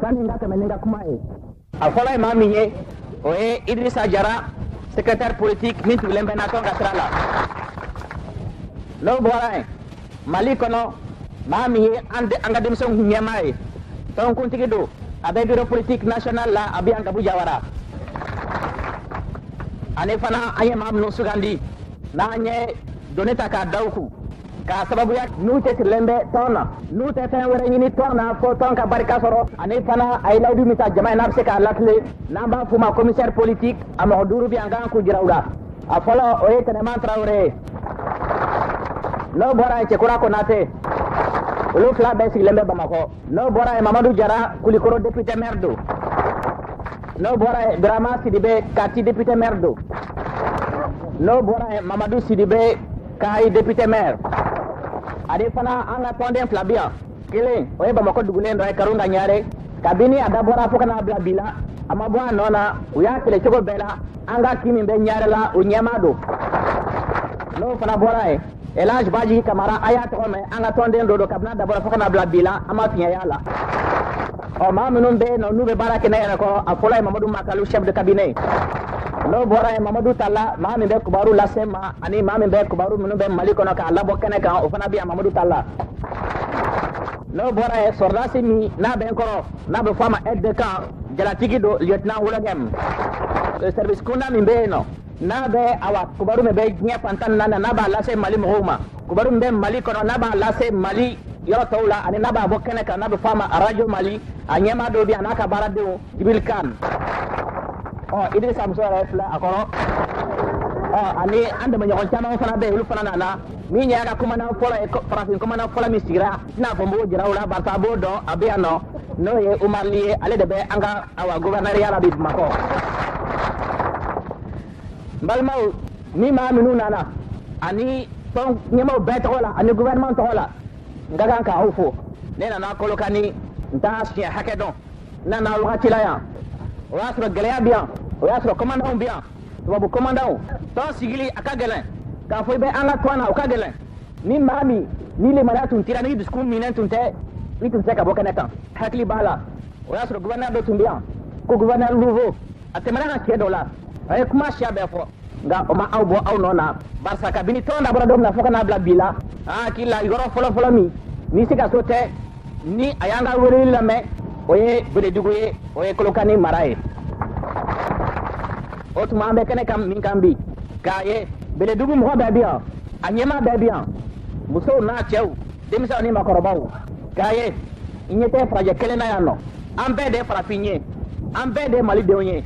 Sani n ka tɛmɛ ni n ka kuma ye, a fɔlɔ ye maa min ye, o ye Idrissa Jara, secrétaire politique min tugulen bɛ natɔn ka sira la. N'o bɔra yen, Mali kɔnɔ, maa min ye an ka denmisɛnw ɲɛmaa ye, tɔnkuntigi don, a bɛ bureau politique national la, a bɛ yan, Gabu Jawara. Ani fana, an ye maa minnu sugandi n'an ye doni ta k'a da u kun k'a sababuya n'u cɛsirilen bɛ tɔn na, n'u tɛ fɛn wɛrɛ ɲini tɔn na fo tɔn ka barika sɔrɔ, ani fana a ye layidu min ta jama ye n'a bɛ se k'a latilen, n'an b'a f'u ma commissaire politique, a mɔgɔ duuru bɛ yan k'an k'u jira u la. A fɔlɔ, o ye Tɛnɛman Tarawele ye. N'o bɔra yen, Cɛkura Konate. Olu fila bɛɛ sigilen bɛ Bamakɔ. N'o bɔra yen, Mamadu Jara, Kulikoro député maire don. N'o bɔra yen, Birama Sidibe, Kati député maire don. N'o bɔra yen, Mamadu Sidibe, Kayi député maire. Ani fana, an ka tɔnden fila bi yan. Kelen, o ye Bamakɔ dugulen dɔ ye, Karunga Ɲare. Kabini a dabɔra fo ka n'a bila bi la, a ma bɔ a nɔ na. U y'a kɛlɛ cogo bɛɛ la. An ka kin min bɛ Ɲare la, o ɲɛmaa don. N'o fana bɔra yen, Elage Baji Kamara, a y'a tɔgɔ mɛn, an ka tɔnden dɔ don. Kabini a dabɔra fo ka n'a bila bi la, an ma fiɲɛ y'a la. Ɔ, maa minnu bɛ yen nɔ n'u bɛ baara kɛ ne yɛrɛ kɔrɔ, a fɔlɔ ye Mamadu Makalu, chef de cabinet. N'o bɔra yen, Mamadu Tala, maa min bɛ kibaru lase ma, ani maa min bɛ kibaru minnu bɛ Mali kɔnɔ k'a labɔ kɛnɛ kan, o fana bɛ yan, Mamadu Tala. N'o bɔra yen, sɔrɔdasi min n'a bɛ n kɔrɔ, n'a bɛ fɔ a ma aide de camp, jalatigi don, lieutenant Wologɛm. Service kunda min bɛ yen nɔ n'a bɛ, awa, kibaru min bɛ diɲɛ fan 14 n'a b'a lase Mali mɔgɔw ma, kibaru min bɛ Mali kɔnɔ n'a b'a lase Mali yɔrɔ tɔw la, ani n'a b'a bɔ kɛnɛ kan, n'a bɛ fɔ a ma Radio Mali, a ɲɛmaa dɔ bɛ yan n'a ka baaradenw, Jibril Kan. Ɔ, Idrissa muso yɛrɛ filɛ a kɔrɔ. Ɔ, ani an dɛmɛɲɔgɔn caman fana bɛ yen, olu fana nana. Min y'a ka commandant fɔlɔ ye, farafin commandant fɔlɔ min sigira, i n'a fɔ n b'o jira u la, barisa a b'o dɔn, a bɛ yan nɔ, n'o ye Umar Ly ye. Ale de bɛ an ka, awa, gouverneur la bi Bamakɔ. N balimaw, ni maa minnu nana, ani tɔn ɲɛmaaw bɛɛ tɔgɔ la ani gouvernement tɔgɔ la, n ka kan k'aw fo. Ne nana Kolokani, n t'a siɲɛ hakɛ dɔn. N nana wagati la yan, o y'a sɔrɔ gɛlɛya bɛ yan, o y'a sɔrɔ commandant bɛ yan, tubabu commandant. Tɔn sigili a ka gɛlɛn, k'a fɔ i bɛ an ka tɔn na, o ka gɛlɛn. Ni maa min ni limaniya tun tira, ni dusukun minɛ tun tɛ, i tun tɛ se ka bɔ kɛnɛ kan. Hakili b'a la, o y'a sɔrɔ gouverneur dɔ tun bɛ yan ko gouverneur Louveau. A tɛmɛna ka cɛ dɔ la, a ye kuma siya bɛɛ fɔ, nka o ma aw bɔ aw nɔ na, barisa kabini tɔn dabɔra don min na fo ka n'a bila bi la, an hakili la, yɔrɔ fɔlɔ-fɔlɔ min ni Sikaso tɛ ni a y'an ka weleli lamɛn, o ye Beledugu ye, o ye Kolokani mara ye. O tuma, an bɛ kɛnɛ kan min kan bi, k'a ye Beledugu mɔgɔ bɛɛ bi yan, a ɲɛmaa bɛɛ bi yan, musow n'a cɛw, denmisɛnw ni makɔrɔbaw, k'a ye i ɲɛ tɛ farajɛ kelen na yan nɔ. An bɛɛ de ye farafin ye, an bɛɛ de ye malidenw ye.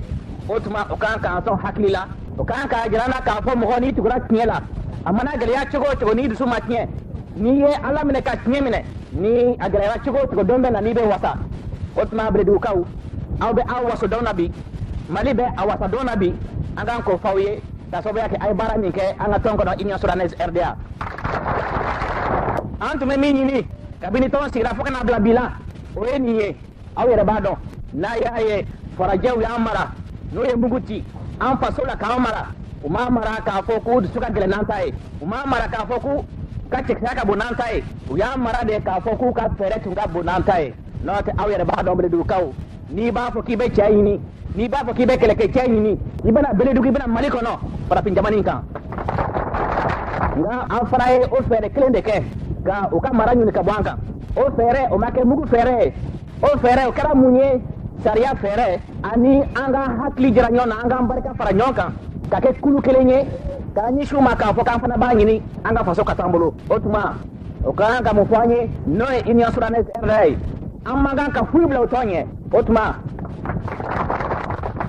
O tuma, o kan k'an sɔn hakili la, o kan k'a jira an na k'a fɔ mɔgɔ n'i tugura tiɲɛ la, a mana gɛlɛya cogo o cogo, n'i dusu ma tiɲɛ, n'i ye Ala minɛ ka tiɲɛ minɛ, ni a gɛlɛyara cogo o cogo, don bɛ na n'i bɛ wasa. O tuma, Beledugukaw, aw bɛ aw waso don na bi, Mali bɛ a wasa don na bi. An k'an k'o f'aw ye ka sababuya kɛ a ye baara min kɛ an ka tɔn kɔnɔ, Union Soudanaise RDA. An tun bɛ min ɲini kabini tɔn sigira fo ka n'a bila bi la, o ye nin ye. Aw yɛrɛ b'a dɔn, n'a y'a ye farajɛw y'an mara, n'o ye mugu ci an faso la k'an mara, u m'a mara k'a fɔ k'u dusu ka gɛlɛn n'an ta ye, u m'a mara k'a fɔ k'u ka cɛkisɛya ka bon n'an ta ye, u y'an mara de k'a fɔ k'u ka fɛɛrɛ tun ka bon n'an ta ye. N'o tɛ, aw yɛrɛ b'a dɔn, Beledugukaw, n'i b'a fɔ k'i bɛ cɛ ɲini, n'i b'a fɔ k'i bɛ kɛlɛkɛ cɛ ɲini, i bɛna Beledugu, i bɛna Mali kɔnɔ, farafin jamana in kan. Nka an fana ye o fɛɛrɛ kelen de kɛ ka u ka mara ɲini ka bɔ an kan. O fɛɛrɛ, o ma kɛ mugu fɛɛrɛ ye. O fɛɛrɛ, o kɛra mun ye? Sariya fɛɛrɛ, ani an ka hakili jira ɲɔgɔn na, an k'an barika fara ɲɔgɔn kan ka kɛ kulu kelen ye k'an ɲɛsin u ma k'a fɔ k'an fana b'a ɲini an ka faso ka t'an bolo. O tuma, o ka kan ka mun fɔ an ye? N'o ye Union Soudanaise RDA ye, an man kan ka foyi bila o tɔn ɲɛ. O tuma,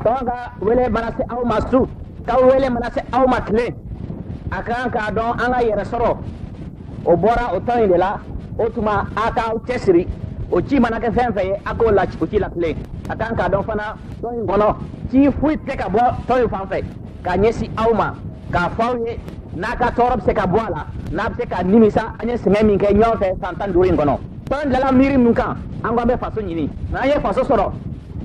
tɔn ka wele mana se aw ma su, ka wele mana se aw ma tile, a ka kan k'a dɔn an ka yɛrɛ sɔrɔ, o bɔra o tɔn in de la. O tuma, a k'aw cɛsiri, o ci mana kɛ fɛn fɛn ye, a k'o la, o ci latilen. A kan k'a dɔn fana, tɔn in kɔnɔ, ci foyi tɛ ka bɔ tɔn in fan fɛ k'a ɲɛsin aw ma k'a fɔ aw ye n'a ka tɔɔrɔ bɛ se ka bɔ a la, n'a bɛ se ka nimisa an ye sɛgɛn min kɛ ɲɔgɔn fɛ san 15 in kɔnɔ. Tɔn dilanla miiri min kan, an ko an bɛ faso ɲini, n'an ye faso sɔrɔ,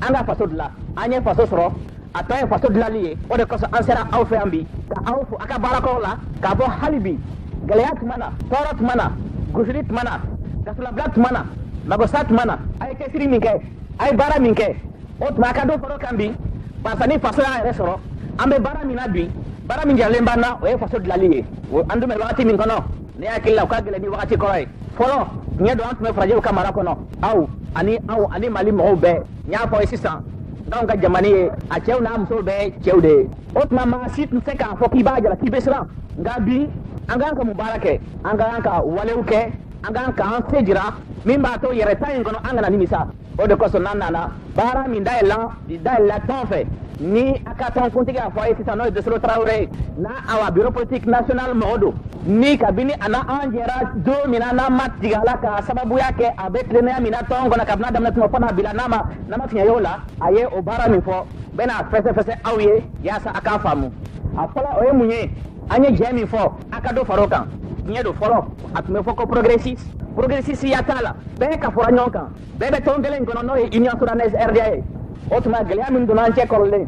an ka faso dilan. An ye faso sɔrɔ, a tɔ ye faso dilanli ye. O de kosɔn an sera aw fɛ yan bi ka aw fo a ka baarakɔrɔ la, k'a fɔ hali bi, gɛlɛya tuma na, tɔɔrɔ tuma na, gosili tuma na, kasolabila tuma na, magosa tuma na, a ye cɛsiri min kɛ. A ye baara min kɛ, o tuma a ka dɔ fara o kan bi, barisa ni faso y'a yɛrɛ sɔrɔ, an bɛ baara min na bi, baara min jalen b'an na, o ye faso dilali ye. An dun bɛ wagati min kɔnɔ, ne hakili la o ka gɛlɛn ni wagati kɔrɔ ye. Fɔlɔ, tiɲɛ don, an tun bɛ farajɛw ka mara kɔnɔ, aw ani anw ani Mali mɔgɔw bɛɛ. N y'a fɔ aw ye sisan, n'anw ka jamana ye, a cɛw n'a musow bɛɛ cɛw de ye. O tuma maa si tun tɛ se k'a fɔ k'i b'a jala k'i bɛ siran. Nka bi, an ka kan ka mun baara kɛ? An ka kan ka walew kɛ, an ka kan k'an se jira min b'a to yɛrɛta in kɔnɔ an kana nimisa. O de kosɔn n'an nana baara min dayɛlɛla tɔn fɛ, ni a ka tɔn kuntigi y'a fɔ a ye sisan, n'o ye Desolo Tarawele ye, n'a awa bureau politique national mɔgɔ don, ni kabini a na an jɛra don min na, n'an ma tigɛ a la k'a sababuya kɛ a bɛ tilennenya min na tɔn kɔnɔ kabini a daminɛ tuma fo n'a bila, n'a ma fiɲɛ y'o la, a ye o baara min fɔ, n bɛna fɛsɛfɛsɛ aw ye yaasa a k'a faamu. A fɔlɔ, o ye mun ye? An ye jɛ min fɔ, a ka dɔ fara o kan. Tiɲɛ don, fɔlɔ a tun bɛ fɔ ko progressiste, progressiste ya t'a la, bɛɛ ka fɔra ɲɔgɔn kan, bɛɛ bɛ tɔn kelen kɔnɔ, n'o ye Union soudanaise RDA ye. O tuma gɛlɛya min donna an cɛ kɔrɔlen,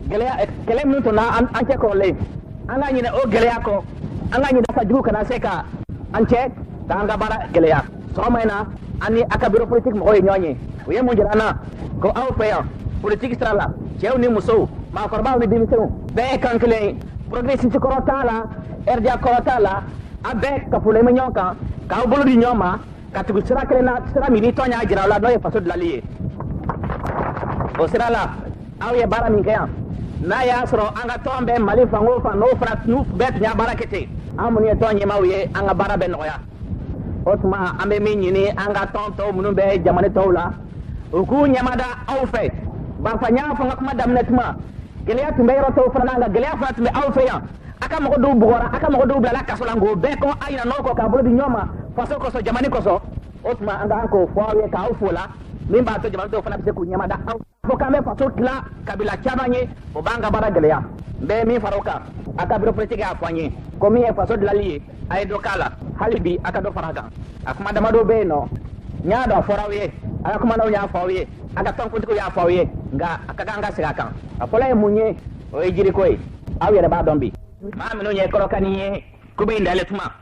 gɛlɛya kɛlɛ min donna an cɛ kɔrɔlen, an ka ɲinɛ o gɛlɛya kɔ, an ka ɲinɛ fa jugu kana se ka an cɛ k'an ka baara gɛlɛya. Sɔgɔma in na, an ni a ka bureau politique mɔgɔw ye ɲɔgɔn ye. U ye mun jira an na? Ko aw fɛ yan, politique sira la, cɛw ni musow, maakɔrɔbaw ni denmisɛnw, bɛɛ kan kelen ye. Progressiste kɔrɔ t'a la, RDA kɔrɔ t'a la, a bɛɛ kafolen bɛ ɲɔgɔn kan k'aw bolo di ɲɔgɔn ma ka tugu sira kelen na, sira min ni tɔn y'a jira aw la, n'o ye faso dilali ye. O sira la, aw ye baara min kɛ yan, n'a y'a sɔrɔ an ka tɔn bɛ Mali fan o fan, n'o fana n'u bɛɛ tun y'a baara kɛ ten, an minnu ye tɔn ɲɛmaaw ye, an ka baara bɛ nɔgɔya. O tuma an bɛ min ɲini an ka tɔn tɔw minnu bɛ jamana tɔw la, u k'u ɲɛmada aw fɛ, barisa n y'a fɔ n ka kuma daminɛ tuma, gɛlɛya tun bɛ yɔrɔ tɔw fana na, nka gɛlɛya fana tun bɛ aw fɛ yan. A ka mɔgɔ dɔw bugɔra, a ka mɔgɔ dɔw bilala kaso la, nka o bɛɛ kɔ, a ɲinɛ n'o kɔ k'a bolo di ɲɔgɔn ma faso kosɔn, jamana kosɔn. O tuma an ka kan k'o fɔ aw ye k'aw fo la, min b'a to jamana dɔw fana bɛ se k'u ɲɛmada aw fo k'an bɛ faso tila kabila caman ye, o b'an ka baara gɛlɛya. N bɛ min fara o kan, a ka bureau politique y'a fɔ an ye ko min ye faso dilali ye, a ye dɔ k'a la, hali bi a ka dɔ fara a kan. A kuma damadɔ bɛ yen nɔ, n y'a dɔn a fɔra aw ye, a ka kumanaw y'a fɔ aw ye, a ka tɔnkuntigiw y'a fɔ aw ye, nka a ka kan ka segin a kan. A fɔlɔ ye mun ye? O ye jiriko ye. Aw yɛrɛ b'a dɔn bi, maa minnu ye kɔrɔkani ye kube in dayɛlɛ tuma,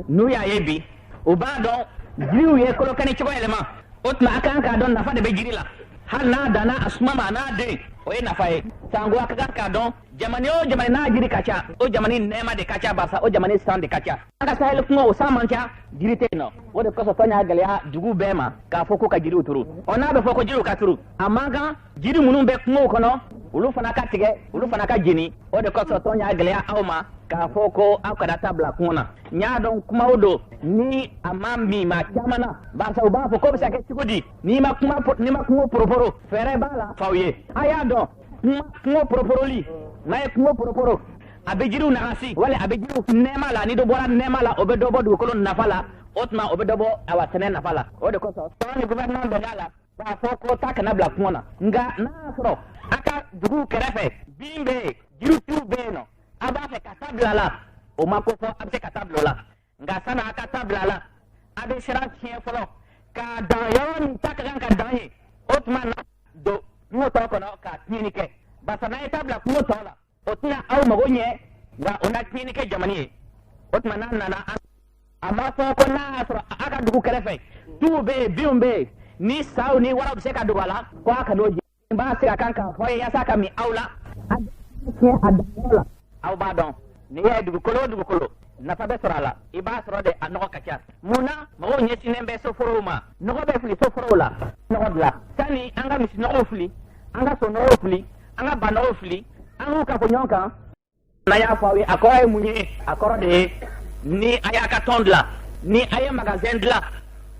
n'u y'a ye bi, u b'a dɔn jiriw ye kolokani cogo yɛlɛma. O tuma a kan k'a dɔn nafa de bɛ jiri la, hali n'a danna a suma ma, a n'a den, o ye nafa ye. Sango a ka kan k'a dɔn jamana o jamana n'a jiri ka ca, o jamana nɛɛma de ka ca, barisa o jamana san de ka ca. An ka sahel kungo, o san man ca, jiri tɛ yen nɔ. O de kosɔn tɔn y'a gɛlɛya dugu bɛɛ ma k'a fɔ ko ka jiriw turu. Ɔ, n'a bɛ fɔ ko jiriw ka turu, a man kan jiri minnu bɛ kungow kɔnɔ, olu fana ka tigɛ, olu fana ka jeni. O de kosɔn tɔn y'a gɛlɛya aw ma k'a fɔ ko aw kana taa bila kungo na. N y'a dɔn kumaw don ni a ma min maa caman na, barisa u b'a fɔ k'o bɛ se ka kɛ cogo di n'i ma kuma, n'i ma kungo poroporo? Fɛɛrɛ b'a la f'aw ye. A y'a dɔn kungo poroporoli, n'a ye kungo poroporo, a bɛ jiriw nagasi wali a bɛ jiriw nɛɛma la. Ni dɔ bɔra nɛɛma la, o bɛ dɔ bɔ dugukolo nafa la. O tuma o bɛ dɔ bɔ awa sɛnɛ nafa la. O de kosɔn tɔn ni gouvernement bɛn'a la k'a fɔ ko ta kana bila kungo na. Nka n'a y'a sɔrɔ a ka duguw kɛrɛfɛ bin bɛ yen, jirituw bɛ yen nɔ, a b'a fɛ ka taa bila la, o ma ko fɔ a bɛ se ka taa bila o la. Nka sanni a ka taa bila la, a bɛ sira tiɲɛ fɔlɔ k'a dan yɔrɔ min ta ka kan ka dan ye. O tuma na don kungo tɔ kɔnɔ ka tiɲɛni kɛ, barisa n'a ye taa bila kungo tɔ la, o tɛna aw mago ɲɛ, nka o na tiɲɛni kɛ jamana ye. O tuma n'a nana, a ma fɔ ko n'a y'a sɔrɔ a ka dugu kɛrɛfɛ tuw bɛ yen, binw bɛ yen, ni saw ni waraw bɛ se ka dogo a la, ko a ka n'o jɛ. N b'a segin a kan k'a fɔ ye yaasa ka min aw la, a tiɲɛ a danyɔrɔ la. Aw b'a dɔn n'i y'a ye dugukolo o dugukolo nafa bɛ sɔrɔ a la, i b'a sɔrɔ de a nɔgɔ ka ca. Mun na mɔgɔw ɲɛsinnen bɛ soforow ma? Nɔgɔ bɛ fili soforow la, nɔgɔ dilan sani an ka misi nɔgɔw fili, an ka so nɔgɔw fili, an ka ba nɔgɔw fili, an k'u ka fɔ ɲɔgɔn kan. N'an y'a fɔ aw ye, a kɔrɔ ye mun ye? A kɔrɔ de ye ni a y'a ka tɔn dilan, ni a ye magasin dilan,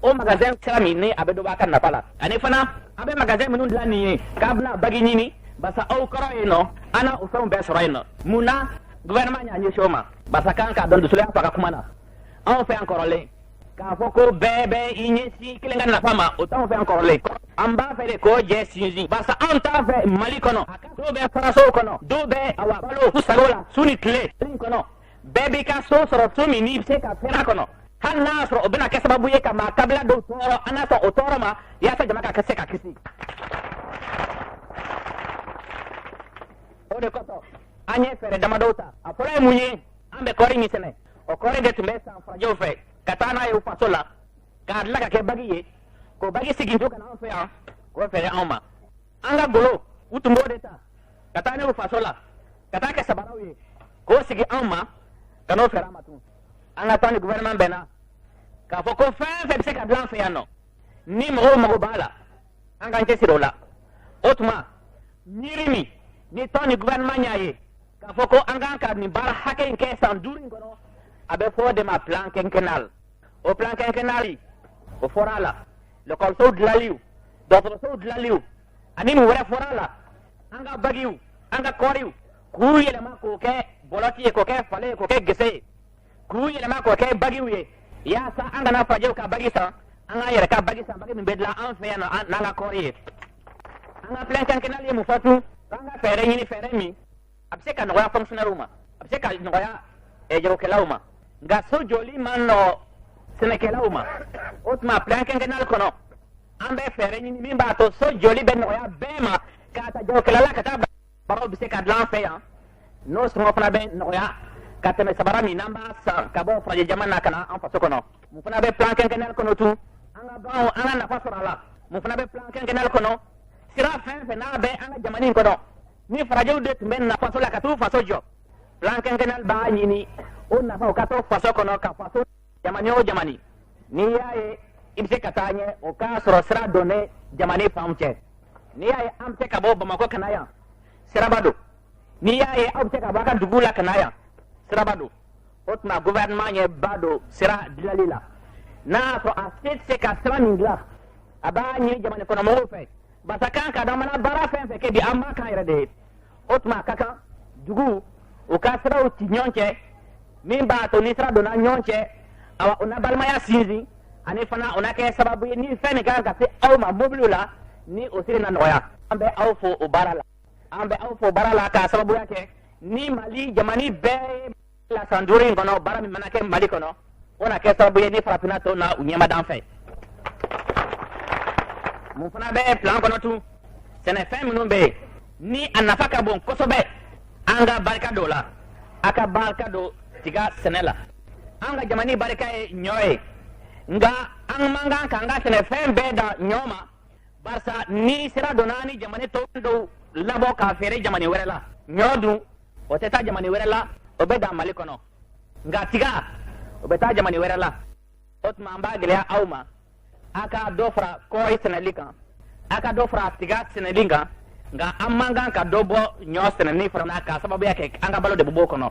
o magasin sira min ni a bɛ dɔ bɔ a ka nafa la, ani fana a bɛ magasin minnu dilan nin ye k'a bɛna bagi ɲini, barisa aw kɔrɔ yen nɔ, an na o fɛnw bɛɛ sɔrɔ yen nɔ. Mun na gouvernement y'a ɲɛsin o ma? Barisa kan k'a dɔn, Dusolo y'a fɔ a ka kuma na, anw fɛ yan kɔrɔlen, k'a fɔ ko bɛɛ bɛ i ɲɛsin kelen ka nafa ma, o t'anw fɛ yan kɔrɔlen. An b'a fɛ de k'o jɛ sinsin, barisa anw t'a fɛ Mali kɔnɔ dɔw bɛ farasow kɔnɔ, dɔw bɛ awa balo u sago la su ni tile kɔnɔ. Bɛɛ b'i ka so sɔrɔ, so min n'i bɛ se ka fɛrɛ a kɔnɔ, hali n'a y'a sɔrɔ o bɛna kɛ sababu ye ka maa kabila dɔw tɔɔrɔ, an n'a sɔn o tɔɔrɔ ma yaasa jama ka se ka kisi. O de kosɔn an ye fɛɛrɛ damadɔw ta. A fɔlɔ ye mun ye? An bɛ kɔɔri min sɛnɛ, o kɔɔri de tun bɛ san farajɛw fɛ ka taa n'a ye u faso la k'a dilan ka kɛ bagi ye, k'o bagi segin to ka na an fɛ yan. K'o feere anw ma. An ka golo, u tun b'o de ta ka taa n'o faso la, ka taa kɛ sabaraw ye, k'o sigi anw ma, ka n'o feere an ma tun. An ka tɔn ni gouvernement bɛnna k'a fɔ ko fɛn fɛn bɛ se ka dilan an fɛ yan nɔ, ni mɔgɔw mago b'a la, an k'an cɛsiri o la. O tuma miiri min ni tɔn ni gouvernement y'a ye k'a fɔ ko an kan ka nin baara hakɛ in kɛ san 5 in kɔnɔ, a bɛ fɔ o de ma plan quinquennal. O plan quinquennal, o fɔra a la lekɔlisow dilaliw, dɔgɔtɔrɔsow dilaliw, ani mun wɛrɛ fɔra a la, an ka bagiw, an ka kɔɔriw, k'u yɛlɛma k'o kɛ bɔlɔti ye, k'o kɛ fale ye, k'o kɛ gese ye, k'u yɛlɛma k'o kɛ bagiw ye, yaasa an kana farajɛw ka bagi san, an k'an yɛrɛ ka bagi san, bagi min bɛ dilan an fɛ yan nɔ n'an ka kɔɔri ye. An ka plan quinquennal ye mun fɔ tun? K'an ka fɛɛrɛ ɲini, fɛɛrɛ min a bɛ se ka nɔgɔya fonctionnaire ma, a bɛ se ka nɔgɔya jagokɛlaw ma, nka so jɔli man nɔgɔ sɛnɛkɛlaw ma. O tuma plan quinquennal kɔnɔ, an bɛ fɛɛrɛ ɲini min b'a to so jɔli bɛ nɔgɔya bɛɛ ma, k'a ta jagokɛla la ka taa baraw bɛ se ka dilan an fɛ yan, n'o sɔngɔ fana bɛ nɔgɔya ka tɛmɛ sabara min n'an b'a san ka bɔ farajɛ jamana na ka na an faso kɔnɔ. Mun fana bɛ plan quinquennal kɔnɔ tun? An ka baganw, an ka nafa sɔrɔ a la. Mun fana bɛ plan quinquennal kɔnɔ? Sira fɛn fɛn n'a bɛ an ka jamana in kɔnɔ, ni farajɛw de tun bɛ na faso la ka t'u faso jɔ, plan quinquennal b'a ɲini o nafaw ka to faso kɔnɔ, ka faso jamani o jamani n'i y'a ye i bɛ se ka taa ɲɛ, o k'a sɔrɔ sira donnen jamani fanw cɛ. N'i y'a ye an bɛ se ka bɔ Bamakɔ ka na yan, siraba don. N'i y'a ye aw bɛ se ka bɔ a ka dugu la ka na yan, siraba don. O tuma gouvernement ɲɛ ba don sira dilali la. N'a y'a sɔrɔ a se tɛ se ka sira min dilan, a b'a ɲini jamana kɔnɔmɔgɔw fɛ, barisa kan ka dɔn an mana baara fɛn fɛn kɛ bi, an b'a k'an yɛrɛ de ye. O tuma a ka kan dugu u ka siraw ci ɲɔgɔn cɛ, min b'a to ni sira donna ɲɔgɔn cɛ, awa, o na balimaya sinsin, ani fana o na kɛ sababu ye ni fɛn min kan ka se aw ma mobiliw la, ni o siri na nɔgɔya. An bɛ aw fo o baara la, an bɛ aw fo baara la k'a sababuya kɛ ni Mali jamana bɛɛ la san 5 in kɔnɔ, baara min mana kɛ Mali kɔnɔ, o na kɛ sababu ye ni farafinna tɔw na u ɲɛma d'an fɛ. Mun fana bɛ plan kɔnɔ tun? Sɛnɛfɛn minnu bɛ yen ni a nafa ka bon kosɛbɛ, an ka barika don o la. A ka barika don tiga sɛnɛ la. An ka jamana barika ye ɲɔ ye, nka an man kan k'an ka sɛnɛfɛn bɛɛ dan ɲɔ ma, barisa ni sira donna ni jamana tɔw dɔw labɔ k'a feere jamana wɛrɛ la, ɲɔ dun o tɛ taa jamana wɛrɛ la, o bɛ dan Mali kɔnɔ, nka tiga o bɛ taa jamana wɛrɛ la. O tuma an b'a gɛlɛya aw ma, a ka dɔ fara kɔɔri sɛnɛli kan, a ka dɔ fara tiga sɛnɛli kan, nka an man kan ka dɔ bɔ ɲɔ sɛnɛni fana na, k'a sababuya kɛ an ka balo de bɛ b'o kɔnɔ.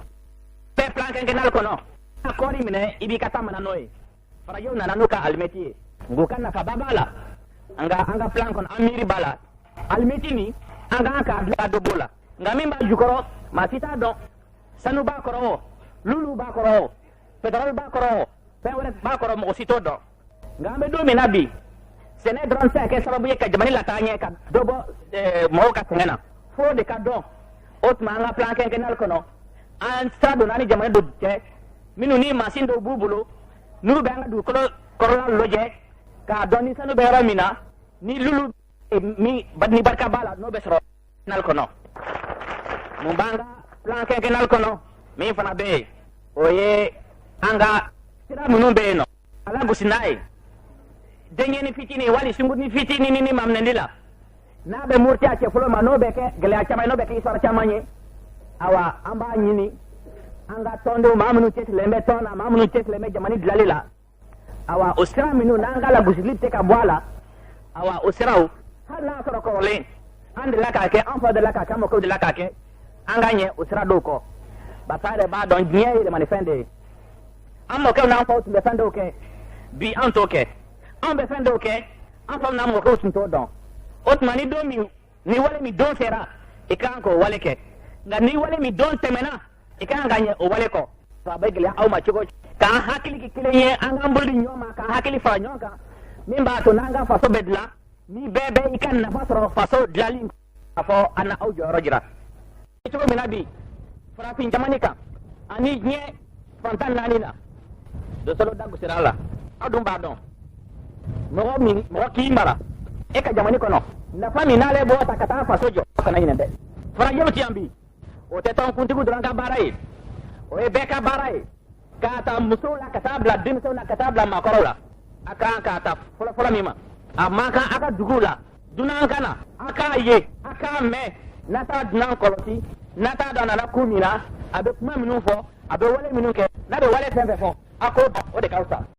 Bɛɛ plan quinquennal kɔnɔ, a kɔɔri minɛ, i b'i ka taa mana n'o ye. Farajɛw nana n'u ka alimɛti ye, nka u ka nafaba b'a la, nka an ka plan kɔnɔ, an miiri b'a la alimɛti nin, an kan k'a bila dɔ b'o la, nka min b'a jukɔrɔ, maa si t'a dɔn. Sanu b'a kɔrɔ o, lulu b'a kɔrɔ o, pétrole b'a kɔrɔ o, fɛn wɛrɛ b'a kɔrɔ, mɔgɔ si t'o dɔn. Nka an bɛ don min na bi, sɛnɛ dɔrɔn tɛ se ka kɛ sababu ye ka jamana lataa ɲɛ, ka dɔ bɔ mɔgɔw ka sɛgɛn na, fo de ka dɔn. O tuma an ka plan quinquennal kɔnɔ, an sira donna ni jamana dɔ cɛ minnu ni mansin dɔw b'u bolo, n'u bɛ an ka dugukolo kɔrɔla lajɛ k'a dɔn ni sanu bɛ yɔrɔ min na, ni lulu min ni barika b'a la, n'o bɛ sɔrɔ quinquennal kɔnɔ. Mun b'an ka plan quinquennal kɔnɔ min fana bɛ yen? O ye an ka sira minnu bɛ yen nɔ, a lagosi n'a ye denyɛni fitinin wali sunkurunin fitinin ni maminɛli la, n'a bɛ muruti a cɛ fɔlɔ ma, n'o bɛ kɛ gɛlɛya caman ye, n'o bɛ kɛ histoire caman ye. Awa, an b'a ɲini an ka tɔndenw, maa minnu cɛsirilen bɛ tɔn na, maa minnu cɛsirilen bɛ jamana dilali la, awa, o sira minnu n'an ka lagosili tɛ ka bɔ a la, awa, o siraw, hali n'a sɔrɔ kɔrɔlen an delila k'a kɛ, an fa delila k'a kɛ, an mɔkɛw delila k'a kɛ, an ka ɲɛ o sira dɔw kɔ, barisa yɛrɛ b'a dɔn diɲɛ ye yɛlɛmanifɛn de ye. An mɔkɛw n'an faw tun bɛ fɛn dɔw kɛ, bi an t'o kɛ. Anw bɛ fɛn dɔw kɛ, an faw n'an mɔkɛw tun t'o dɔn. O tuma ni don min ni wale min don sera, i kan k'o wale kɛ, nka ni wale min don tɛmɛna, i kan ka ɲɛ o wale kɔ. A bɛ gɛlɛya aw ma cogo k'an hakili kɛ kelen ye, an k'an bolo di ɲɔgɔn ma, k'an hakili fara ɲɔgɔn kan, min b'a to n'an ka faso bɛ dilan, ni bɛɛ bɛ i ka nafa sɔrɔ faso dilanli, k'a fɔ an na aw jɔyɔrɔ jira cogo min na bi farafin jamana kan ani diɲɛ fantan naani na. Dosolo da gosira a la. Aw dun b'a dɔn, mɔgɔ min mɔgɔ k'i mara e ka jamana kɔnɔ, nafa min n'ale b'o ta ka taa faso jɔ, kana ɲinɛ dɛ. Farajɛw ti yan bi, o tɛ tɔnkuntigiw dɔrɔn ka baara ye, o ye bɛɛ ka baara ye, k'a ta musow la ka taa bila denmisɛnw na ka taa bila maakɔrɔw la. A kan k'a ta fɔlɔfɔlɔ min ma, a man kan a ka duguw la. Dunan ka na, a k'a ye, a k'a mɛn. N'a t'a dunan kɔlɔsi, n'a t'a dɔn a nana kun min na, a bɛ kuma minnu fɔ, a bɛ wale minnu kɛ, n'a bɛ wale fɛn fɛn fɔ, a k'o dɔn, o de ka fisa.